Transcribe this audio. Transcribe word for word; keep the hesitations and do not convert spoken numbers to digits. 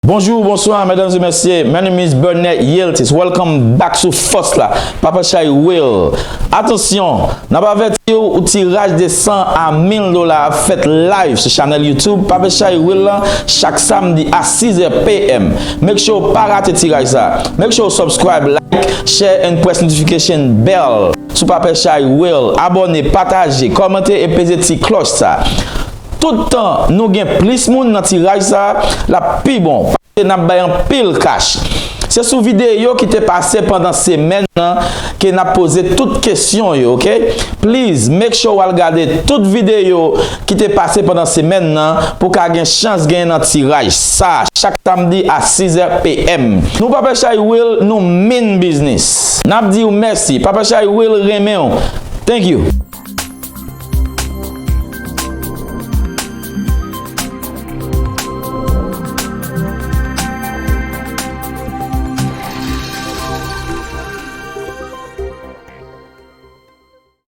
Bonjou, bonswa, medam e mesye. My name is Bernard Yiltis. Welcome back sou Fòs la. Papa Chay Will. Atansyon, n ap avèti w, tiraj de san a mil dola ap fèt live sou chanèl YouTube Papa Chay Will lan chak samdi a six heures P M. Make sure w pa rate tiraj sa. Make sure w subscribe, like, share and press notification bell sou Papa Chay Will. Abòne, pataje, kòmante e peze ti klòch sa. Tout tan nou gen plis moun nan tiraj sa, l ap pi bon. Paske n ap bay anpil kach. Se sou videyo ki te pase pandan semèn nan ke n ap poze tout kesyon yo, oke? Please, make sure w al gade tout videyo ki te pase pandan semèn nan pou w ka gen chans genyen nan tiraj sa chak samdi a six heures P M. Nou Papa Chay Will, nou mean business. N ap di w mèsi. Papa Chay Will renmen w. Thank you.